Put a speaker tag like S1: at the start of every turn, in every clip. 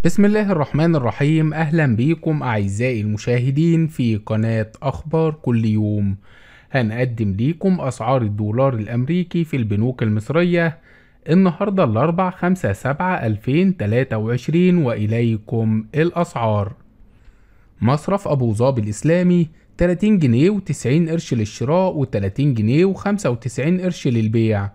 S1: بسم الله الرحمن الرحيم. أهلا بكم أعزائي المشاهدين في قناة أخبار كل يوم. هنقدم ليكم أسعار الدولار الأمريكي في البنوك المصرية النهاردة الأربع 5/7/2023، وإليكم الأسعار. مصرف أبو ظبي الإسلامي 30 جنيه و90 قرش للشراء و30 جنيه و95 قرش للبيع.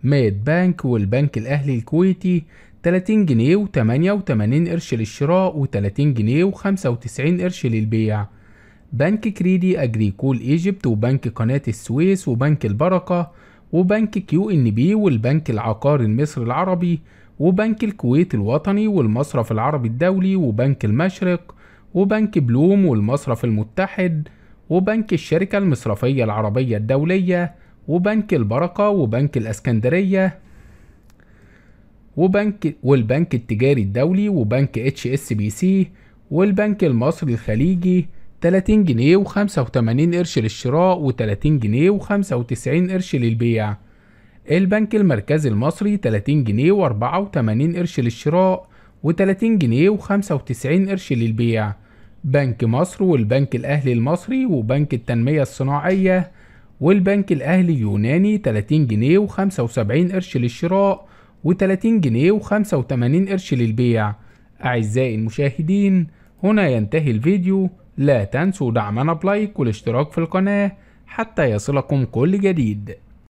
S1: ميد بانك والبنك الأهلي الكويتي 30 جنيه و88 قرش للشراء و30 جنيه و95 قرش للبيع. بنك كريدي أجريكول إيجيبت وبنك قناة السويس وبنك البركة وبنك QNB والبنك العقاري المصري العربي وبنك الكويت الوطني والمصرف العربي الدولي وبنك المشرق وبنك بلوم والمصرف المتحد وبنك الشركة المصرفية العربية الدولية وبنك البركة وبنك الأسكندرية والبنك التجاري الدولي وبنك HSBC والبنك المصري الخليجي 30 جنيه و85 قرش للشراء و30 جنيه و95 قرش للبيع. البنك المركزي المصري 30 جنيه و84 قرش للشراء و30 جنيه و95 قرش للبيع. بنك مصر والبنك الأهلي المصري وبنك التنمية الصناعية والبنك الأهلي اليوناني 30 جنيه و75 قرش للشراء و30 جنيه و85 قرش للبيع. أعزائي المشاهدين، هنا ينتهي الفيديو. لا تنسوا دعمنا بلايك والاشتراك في القناة حتى يصلكم كل جديد.